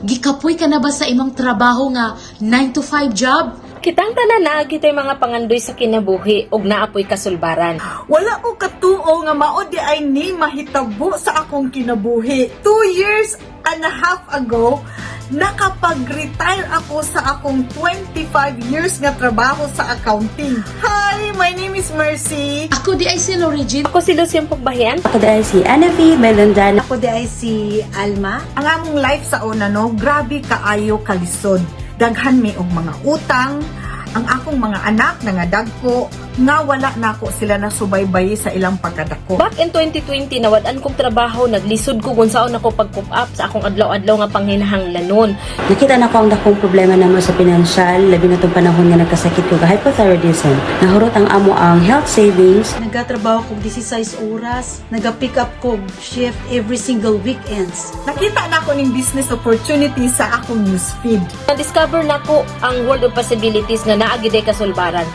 Gikapoy ka na ba sa imong trabaho nga 9 to 5 job? Kitang tanan, naa kitay mga pangandoy sa kinabuhi ug naa poy kasulbaran. Wala ko katuo nga mao diay ni mahitabo sa akong kinabuhi. 2 years and a half ago, nakapag-retire ako sa akong 25 years nga trabaho sa accounting. Hi, my name is Mercy. Ako diay si Lorigin. Ako si Lucian Pagbahian. Ako diay si Anavi Melandan. Ako diay si Alma. Ang among life sa una, no, grabe kaayo kalisod. Daghan mi og mga utang, ang akong mga anak nangadagko, nga wala nako sila nasubaybay sa ilang pagkadako. Back in 2020, nawad-an kong trabaho, naglisod ko kung saon ako pag-cope up sa akong adlaw-adlaw nga panghinahanglanon. Nakita nako ang dakong problema namo sa pinansyal, labi na tong panahon nga nagkasakit ko ka hypothyroidism. Nahurot ang amo ang health savings. Nagatrabaho kog 16 oras. Naga-pick up kog shift every single weekends. Nakita nako ning business opportunity sa akong newsfeed. Na-discover nako ang world of possibilities nga naa gyud kasulbaran.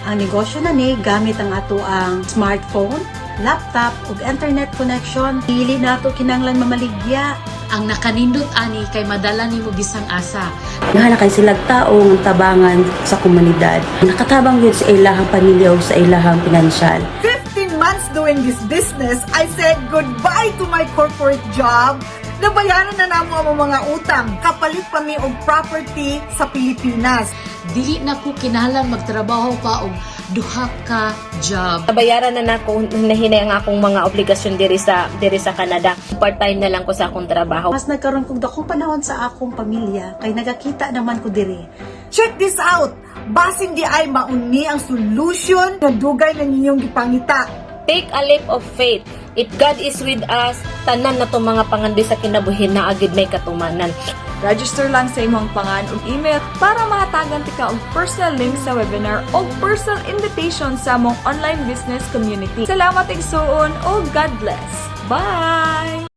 Ang negosyo na ni gamit ang ato ang smartphone, laptop ug internet connection. Dili nato kinahanglan mamaligya. Ang nakanindot ani kay madala nimo bisang asa. Nahala kay sila tao nga tabangan sa komunidad. Nakatabang yun sa ilahang pamilya o sa ilahang pinansyal. 15 months doing this business, I said goodbye to my corporate job. Nabayaran na namo ang mga utang. Kapalit pa mi og property sa Pilipinas. Dili na ko kinahanglan magtrabaho pa og duha ka job. Nabayaran na nako nahinay ang akong mga obligasyon diri sa Canada. Part-time na lang ko sa akong trabaho. Mas nagkaroon kog dakong panahon sa akong pamilya kay nagakita naman ko diri. Check this out! Basin diay mao ni ang solution na dugay na ninyong gipangita. Take a leap of faith. If God is with us, tanan na tong mga pangandoy sa kinabuhi naa gyud may katumanan. Register lang sa imong pangan ug email para mahatagan tika og personal link sa webinar o personal invitation sa among online business community. Salamat, igsuon, ug God bless. Bye!